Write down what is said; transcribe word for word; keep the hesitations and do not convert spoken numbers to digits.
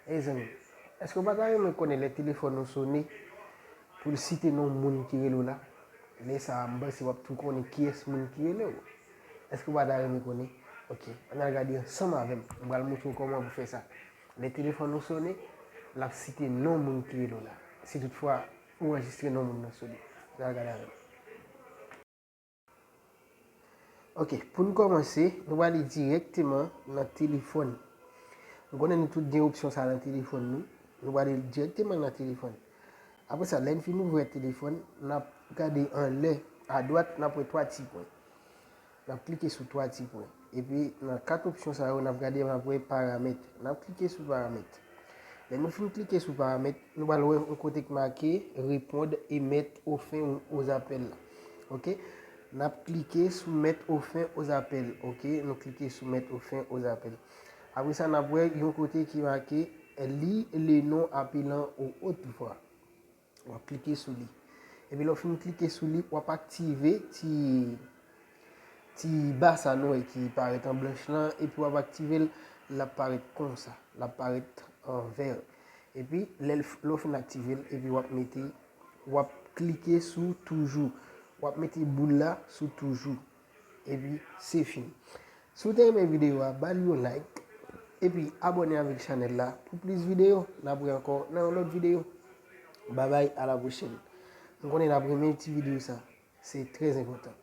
Mezanmi, èske w pa ta renmen konnen lè telefòn ou sone pou l site non moun ki rele w la? Lè sa a, m panse w ap tou konnen kiyès moun ki rele w. Èske w pa ta renmen konnen? Ok, ann al gade ansanm avè m. M pral montre w kòman pou fè sa. Lè telefòn ou sone, l ap site non moun ki rele w la. Si toutfwa ou anrejistre non moun nan sou li. Ann al gade avè m. Ok, pou n kòmanse, nou prale dirèkteman nan telefòn. Nou konnen nou tout gen opsyon sa nan telefòn nou. Nou prale dirèkteman nan telefòn. Apre sa, lè n fin ouvè telefòn, n ap gade anlè, adwat, n ap wè twa ti pwen. N ap klike sou twa ti pwen. Epi, nan kat opsyon sa yo, n ap gade, n ap wè paramèt. N ap klike sou paramèt. Lè nou fin klike sou paramèt, nou pral wè yon kote ki make répondre et mettre fin aux appels la. Ok? N ap klike sou mettre fin aux appels. Ok? Nou klike sou mettre fin aux appels. Apre sa, n ap wè yon kote ki make lis les noms appelants ou autre voix. W ap klike sou li. Epi lè w fin klike sou li, w ap aktive ti, ti ba sa nou wè ki parèt an blanch lan, epi w ap aktive l, l ap parèt konsa, l ap parèt an vè. Epi lè l f- lè w fin aktive l, epi w ap mete, w ap klike sou toujou. W ap mete boul la sou toujou. Epi se fini. Si w te renmen videyo a, ba l yon like. Epi abòne avèk chanèl la pou plis videyo. N ap wè ankò nan yon lòt videyo. Babay, a la pwochèn. M konnen n ap renmen ti videyo sa. Se trè enpòtan.